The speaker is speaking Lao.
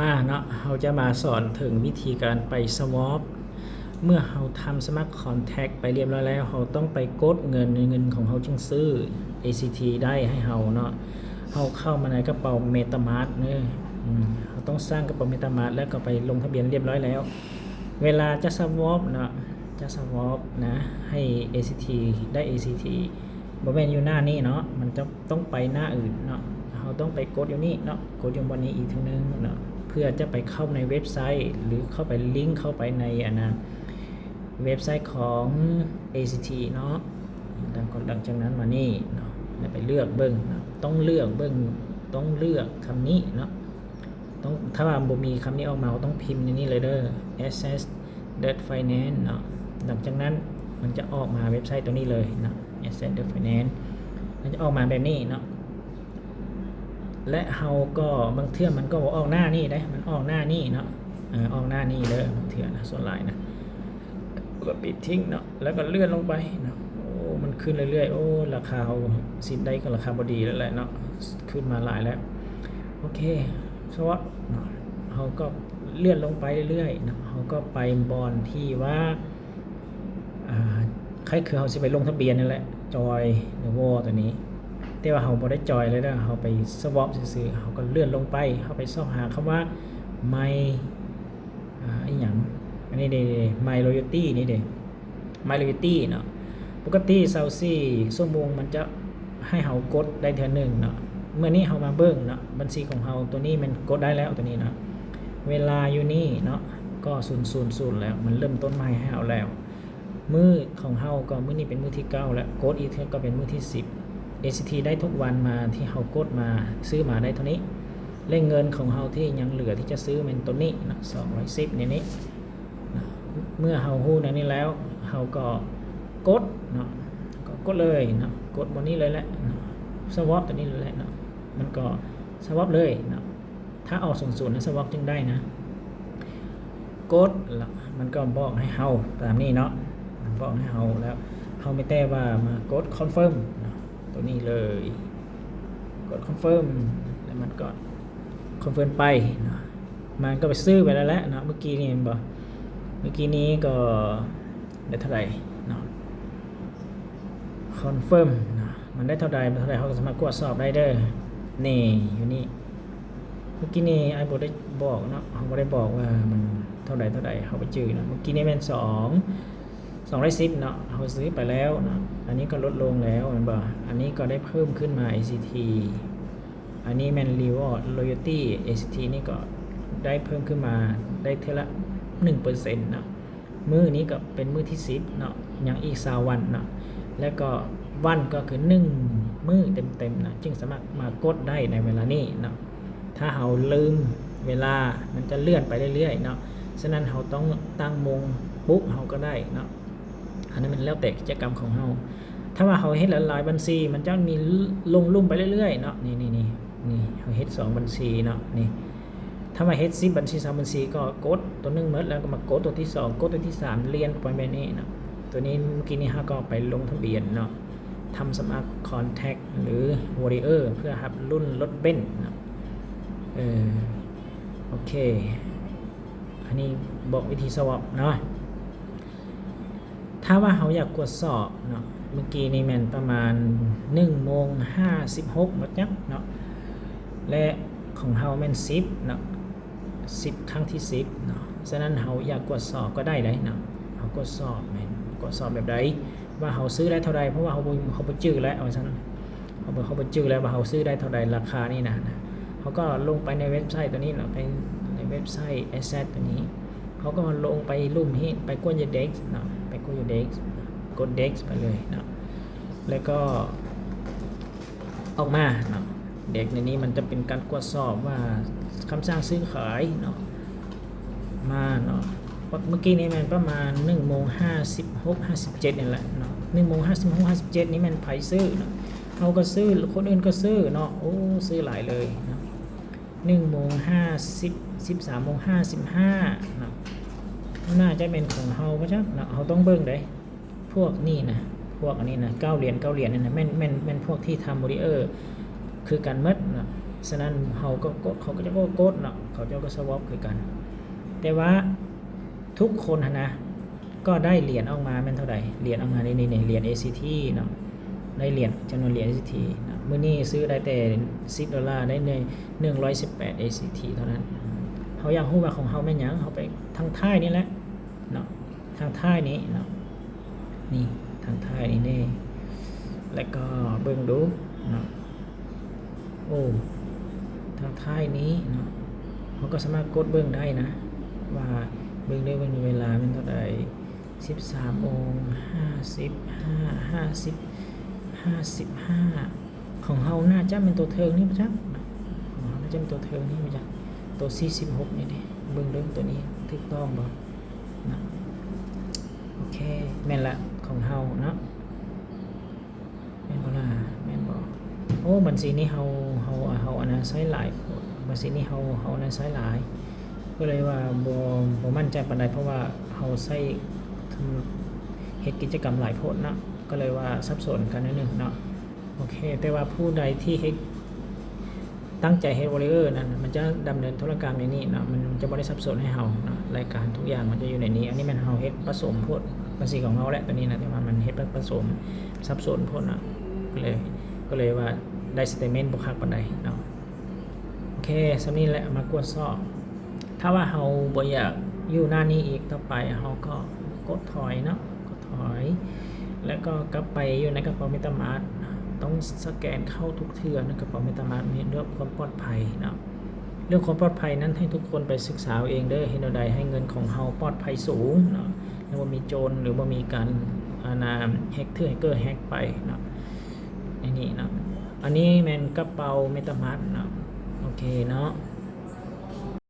ມາເນາະ ເຮົາຈະມາສອນເຖິງວິທີການໄປ swap ເມື່ອເຮົາທຳສະໝັກ contract ໄປລຽບຮ້ອຍແລ້ວ ເຮົາຕ້ອງໄປກົດເງິນ ເງິນຂອງເຮົາຈຶ່ງຊື້ ເອຊີທີ ໄດ້ໃຫ້ເຮົາເນາະ. ເຮົາເຂົ້າມາໃນກະເປົາ MetaMask ເດີ ອືມ ເຮົາຕ້ອງສ້າງກະເປົາ MetaMask ແລ້ວກໍໄປລົງທະບຽນລຽບຮ້ອຍແລ້ວ. ເວລາຈະ swap ເນາະ ຈະ swap ນະ ໃຫ້ ເອຊີທີ ໄດ້ ເອຊີທີ ບໍ່ແມ່ນຢູ່ໜ້ານີ້ເນາະ ມັນຈະ ຕ້ອງໄປໜ້າອື່ນເນາະ. ເຮົາຕ້ອງໄປກົດຢູ່ນີ້ເນາະ ກົດຢູ່ບ່ອນນີ້ອີກເທື່ອໜຶ່ງເນາະ ເພື່ອຈະໄປເຂົ້າໃນເວັບໄຊ ຫຼື ເຂົ້າໄປລິງເຂົ້າໄປໃນ ອັນນະ ເວັບໄຊຂອງ ເອຊີທີ ເນາະ. ຫຼັງ ຫຼັງຈາກນັ້ນມານີ້ເນາະ ແລ້ວໄປເລືອກເບິ່ງເນາະ ຕ້ອງເລືອກເບິ່ງ ຕ້ອງເລືອກຄຳນີ້ເນາະ. ຕ້ອງ ຖ້າວ່າບໍ່ມີຄຳນີ້ອອກມາ ເຮົາຕ້ອງພິມໃນນີ້ເລີຍເດີ Asset Debt Finance ເນາະ. ຫຼັງຈາກນັ້ນມັນຈະອອກມາເວັບໄຊໂຕນີ້ເລີຍເນາະ Asset Debt Finance ມັນຈະອອກມາແບບນີ້ເນາະ. ແລະ ເຮົາກໍ ບາງເທື່ອມັນກໍບໍ່ອອກໜ້ານີ້ເດ້ ມັນອອກໜ້ານີ້ເນາະ ເອີ ອອກໜ້ານີ້ເດີ ບາງເທື່ອນະ ສ່ວນຫຼາຍນະ. ແລ້ວກໍປິດຖິ້ມເນາະ ແລ້ວກໍເລື່ອນລົງໄປເນາະ. ໂອ້ ມັນຂຶ້ນເລື້ອຍໆ ໂອ້ ລາຄາເຮົາຊິໄດ້ກໍລາຄາບໍ່ດີແລ້ວແຫຼະເນາະ ຂຶ້ນມາຫຼາຍແລ້ວ. ໂອເຄ ສະຫວັດເນາະ ເຮົາກໍເລື່ອນລົງໄປເລື້ອຍໆເນາະ ເຮົາກໍໄປບ່ອນທີ່ວ່າ ອ່າ ຄ້າຍຄືເຮົາຊິໄປລົງທະບຽນນັ້ນແຫຼະ Join the War ໂຕນີ້ ແຕ່ວ່າເຮົາບໍ່ໄດ້ Join ເລີຍເດີ ເຮົາໄປ Swap ຊື່ໆ. ເຮົາກໍເລື່ອນລົງໄປ ເຮົາໄປຊອກຫາຄຳວ່າ My ອ່າ ອີຫຍັງ ອັນນີ້ເດ້ My Loyalty ນີ້ເດ້ My Loyalty ເນາະ. ປົກກະຕິຊາວສີ່ຊົ່ວໂມງມັນຈະໃຫ້ເຮົາກົດໄດ້ເທື່ອໜຶ່ງເນາະ. ມື້ນີ້ເຮົາມາເບິ່ງເນາະ ບັນຊີຂອງເຮົາໂຕນີ້ແມ່ນກົດໄດ້ແລ້ວໂຕນີ້ເນາະ. ເວລາຢູ່ນີ້ເນາະ ກໍສູນສູນສູນແລ້ວ ມັນເລີ່ມຕົ້ນໃໝ່ໃຫ້ເຮົາແລ້ວ. ມື້ຂອງເຮົາກໍມື້ນີ້ເປັນມື້ທີເກົ້າແລ້ວ ກົດອີກເທື່ອກໍເປັນມື້ທີສິບ. ເອຊີທີ ໄດ້ທຸກວັນມາທີ່ເຮົາກົດມາ ຊື້ມາໄດ້ເທົ່ານີ້ ແລະ ເງິນຂອງເຮົາທີ່ຍັງເຫຼືອທີ່ຈະຊື້ແມ່ນໂຕນີ້ເນາະ ສອງຮ້ອຍສິບນີ້ນີ້. ເມື່ອເຮົາຮູ້ແນວນີ້ແລ້ວ ເຮົາກໍກົດເນາະ ກໍກົດເລີຍເນາະ ກົດບ່ອນນີ້ເລີຍແຫຼະເນາະ Swap ໂຕນີ້ເລີຍແຫຼະເນາະ. ມັນກໍ Swap ເລີຍເນາະ. ຖ້າອອກສູນສູນນະ Swap ຈຶ່ງໄດ້ນະ. ກົດລະ ມັນກໍບອກໃຫ້ເຮົາຕາມນີ້ເນາະ ມັນບອກໃຫ້ເຮົາແລ້ວ ເຮົາມີແຕ່ວ່າມາກົດ Confirm ເນາະ ໂຕນີ້ເລີຍ ກົດ Confirm ແລ້ວມັນກໍ Confirm ໄປເນາະ. ມັນກໍໄປຊື້ໄປແລ້ວແຫຼະເນາະ ເມື່ອກີ້ນີ້ແມ່ນບໍ່ ເມື່ອກີ້ນີ້ກໍໄດ້ເທົ່າໃດເນາະ Confirm ເນາະ. ມັນໄດ້ເທົ່າໃດ ມັນເທົ່າໃດ ເຮົາກໍສາມາດກວດສອບໄດ້ເດີ ນີ້ ຢູ່ນີ້. ເມື່ອກີ້ນີ້ອ້າຍບໍ່ໄດ້ບອກເນາະ ເຮົາບໍ່ໄດ້ບອກວ່າມັນເທົ່າໃດເທົ່າໃດ ເຮົາບໍ່ຈື່ເນາະ. ເມື່ອກີ້ນີ້ແມ່ນສອງ ສອງຮ້ອຍສິບເນາະ ເຮົາຊື້ໄປແລ້ວເນາະ. ອັນນີ້ກໍລົດລົງແລ້ວແມ່ນບໍ່ ອັນນີ້ກໍໄດ້ເພີ່ມຂຶ້ນມາ ເອຊີທີ ອັນນີ້ແມ່ນ Reward Loyalty ເອຊີທີ ນີ້ກໍໄດ້ເພີ່ມຂຶ້ນມາໄດ້ເທື່ອລະໜຶ່ງເປີເຊັນເນາະ. ມື້ນີ້ກໍເປັນມື້ທີສິບເນາະ ຍັງອີກຊາວວັນເນາະ ແລ້ວກໍວັນກໍຄືໜຶ່ງມື້ເຕັມໆນະ ຈຶ່ງສາມາດມາກົດໄດ້ໃນເວລານີ້ເນາະ. ຖ້າເຮົາລືມເວລາ ມັນຈະເລື່ອນໄປເລື້ອຍໆເນາະ. ສະນັ້ນເຮົາຕ້ອງຕັ້ງໂມງປຸກເຮົາກໍໄດ້ເນາະ ອັນນັ້ນມັນແລ້ວແຕ່ກິດຈະກຳຂອງເຮົາ. ຖ້າວ່າເຮົາເຮັດຫຼາຍໆບັນຊີ ມັນຈະມີລົງລຸ່ມໄປເລື້ອຍໆເນາະ ນີ້ໆ ນີ້ ເຮົາເຮັດສອງບັນຊີເນາະ ນີ້ ຖ້າວ່າເຮັດສິບບັນຊີ ຊາວບັນຊີ ກໍກົດຕົວໜຶ່ງໝົດ ແລ້ວກໍມາກົດຕົວທີສອງ ກົດຕົວທີສາມ ລຽນໄປແບບນີ້ເນາະ. ຕົວນີ້ເມື່ອກີ້ນີ້ເຮົາກໍໄປລົງທະບຽນເນາະ ທຳສະໝັກ Contract ຫຼື Warrior ເພື່ອຮັບລຸ້ນລົດເບັນເນາະ. ເອີ ໂອເຄ ອັນນີ້ບອກວິທີ Swap ເນາະ. ຖ້າວ່າເຮົາຢາກກວດສອບເນາະ ເມື່ອກີ້ນີ້ແມ່ນປະມານໜຶ່ງໂມງຫ້າສິບຫົກບໍ່ຈັກເນາະ ແລະ ຂອງເຮົາແມ່ນສິບເນາະ ສິບຄັ້ງທີສິບເນາະ. ສະນັ້ນເຮົາຢາກກວດສອບກໍໄດ້ເດ້ເນາະ ເຮົາກວດສອບແມ່ນກວດສອບແບບໃດ ວ່າເຮົາຊື້ໄດ້ເທົ່າໃດ ເພາະວ່າເຮົາບໍ່ ເຮົາບໍ່ຈື່ແລ້ວວ່າຊັ້ນ ເຮົາບໍ່ ເຮົາບໍ່ຈື່ແລ້ວວ່າເຮົາຊື້ໄດ້ເທົ່າໃດ ລາຄານີ້ນະ. ເຮົາກໍລົງໄປໃນເວັບໄຊໂຕນີ້ເນາະ ໄປໃນເວັບໄຊ Asset ໂຕນີ້ ເຮົາກໍມາລົງໄປລຸ່ມນີ້ ໄປກວດຢູ່ Dex ເນາະ ໄປກວດຢູ່ Dex ເນາະ ກົດ Dex ໄປເລີຍເນາະ ແລ້ວກໍອອກມາເນາະ. Dex ໃນນີ້ມັນຈະເປັນການກວດສອບວ່າຄຳສັ່ງຊື້ຂາຍເນາະ ມາເນາະ. ເມື່ອກີ້ນີ້ແມ່ນປະມານໜຶ່ງໂມງຫ້າສິບຫົກ ຫ້າສິບເຈັດນີ້ແຫຼະເນາະ ໜຶ່ງໂມງຫ້າສິບຫົກ ຫ້າສິບເຈັດນີ້ແມ່ນໃຜຊື້ເນາະ ເຮົາກໍຊື້ ຄົນອື່ນກໍຊື້ເນາະ ໂອ້ ຊື້ຫຼາຍເລີຍເນາະ. ໜຶ່ງໂມງຫ້າສິບ ສິບສາມໂມງຫ້າສິບຫ້າເນາະ ໜ້າຈະແມ່ນຂອງເຮົາບໍ່ຈັກເນາະ ເຮົາຕ້ອງເບິ່ງເດ້. ພວກນີ້ນະ ພວກອັນນີ້ນະ ເກົ້າຫຼຽນ ເກົ້າຫຼຽນນີ້ນະ ແມ່ນ ແມ່ນ ແມ່ນພວກທີ່ທຳ Warrior ຄືກັນໝົດເນາະ ສະນັ້ນເຮົາກໍກົດ ເຂົາກໍຈະບໍ່ກົດເນາະ ເຂົາເຈົ້າກໍສະວອບຄືກັນ. ແຕ່ວ່າທຸກຄົນຫັ້ນນະ ກໍໄດ້ຫຼຽນອອກມາແມ່ນເທົ່າໃດ? ຫຼຽນອອກມານີ້ ນີ້ ນີ້ ຫຼຽນ ເອຊີທີ ເນາະ ໄດ້ຫຼຽນ ຈຳນວນຫຼຽນ ເອຊີທີ ເນາະ. ມື້ນີ້ຊື້ໄດ້ແຕ່ສິບໂດລາ ໄດ້ໜຶ່ງ ໜຶ່ງຮ້ອຍສິບແປດ ເອຊີທີ ເທົ່ານັ້ນ. ເຮົາຢາກຮູ້ວ່າຂອງເຮົາແມ່ນຫຍັງ? ເຮົາໄປທາງທ້າຍນີ້ແຫຼະເນາະ ທາງທ້າຍນີ້ເນາະ ນີ້ທາງທ້າຍນີ້ເດ້ ແລ້ວກໍເບິ່ງດູເນາະ. ໂອ້ ທາງທ້າຍນີ້ເນາະ ເຮົາກໍສາມາດກົດເບິ່ງໄດ້ນະ ວ່າເບິ່ງເດີ ເບິ່ງເວລາແມ່ນເທົ່າໃດ ສິບສາມໂມງ ຫ້າສິບຫ້າ ຫ້າສິບ ຫ້າສິບຫ້າ. ຂອງເຮົາໜ້າຈະແມ່ນໂຕເທິງນີ້ບໍ່ຈັກເນາະ ຂອງເຮົາໜ້າຈະແມ່ນໂຕເທິງນີ້ບໍ່ຈັກ ໂຕສີ່ສິບຫົກນີ້ເດ້. ເບິ່ງເດີ ໂຕນີ້ຖືກຕ້ອງບໍ່ເນາະ? ໂອເຄ ແມ່ນລະ ຂອງເຮົາເນາະ ແມ່ນບໍ່ລະ? ແມ່ນບໍ່? ໂອ້ ບັນຊີນີ້ເຮົາ ເຮົາ ເຮົາອັນນັ້ນໃຊ້ຫຼາຍໂພດ ບັນຊີນີ້ເຮົາ ເຮົາອັນນັ້ນໃຊ້ຫຼາຍ ກໍເລີຍວ່າບໍ່ ບໍ່ໝັ້ນໃຈປານໃດ ເພາະວ່າເຮົາໃຊ້ ເຮັດກິດຈະກຳຫຼາຍໂພດເນາະ ກໍເລີຍວ່າສັບສົນກັນໜ້ອຍໜຶ່ງເນາະ. ໂອເຄ ແຕ່ວ່າຜູ້ໃດທີ່ເຮັດ ຕັ້ງໃຈເຮັດ Warrior ນັ້ນ ມັນຈະດຳເນີນທຸລະກຳຢ່າງນີ້ເນາະ ມັນ ມັນຈະບໍ່ໄດ້ສັບສົນໃຫ້ເຮົາເນາະ ລາຍການທຸກຢ່າງມັນຈະຢູ່ໃນນີ້. ອັນນີ້ແມ່ນເຮົາເຮັດປະສົມໂພດ ບັນຊີຂອງເຮົາແຫຼະ ຕົວນີ້ນະ ແຕ່ວ່າມັນເຮັດປະສົມສັບສົນໂພດເນາະ ກໍເລີຍ ກໍເລີຍວ່າໄດ້ statement ບໍ່ຄັກປານໃດເນາະ. ໂອເຄ ສ່ຳນີ້ແຫຼະ ມາກວດສອບ. ຖ້າວ່າເຮົາບໍ່ຢາກຢູ່ໜ້ານີ້ອີກຕໍ່ໄປ ເຮົາກໍກົດຖອຍເນາະ ກົດຖອຍ ແລ້ວກໍກັບໄປຢູ່ໃນກະເປົາ MetaMask. ຕ້ອງສະແກນເຂົ້າທຸກເທື່ອໃນກະເປົາ MetaMask ເພື່ອຄວາມປອດໄພເນາະ. ເລື່ອງຄວາມປອດໄພນັ້ນໃຫ້ທຸກຄົນໄປສຶກສາເອົາເອງເດີ ເຮັດແນວໃດໃຫ້ເງິນຂອງເຮົາປອດໄພສູງເນາະ ແລະ ບໍ່ມີໂຈນ ຫຼື ບໍ່ມີການ ອັນນາ ແຮັກ ຖືກແຮັກເກີແຮັກໄປເນາະ ໃນນີ້ເນາະ. ອັນນີ້ແມ່ນກະເປົາ MetaMask ເນາະ ໂອເຄເນາະ.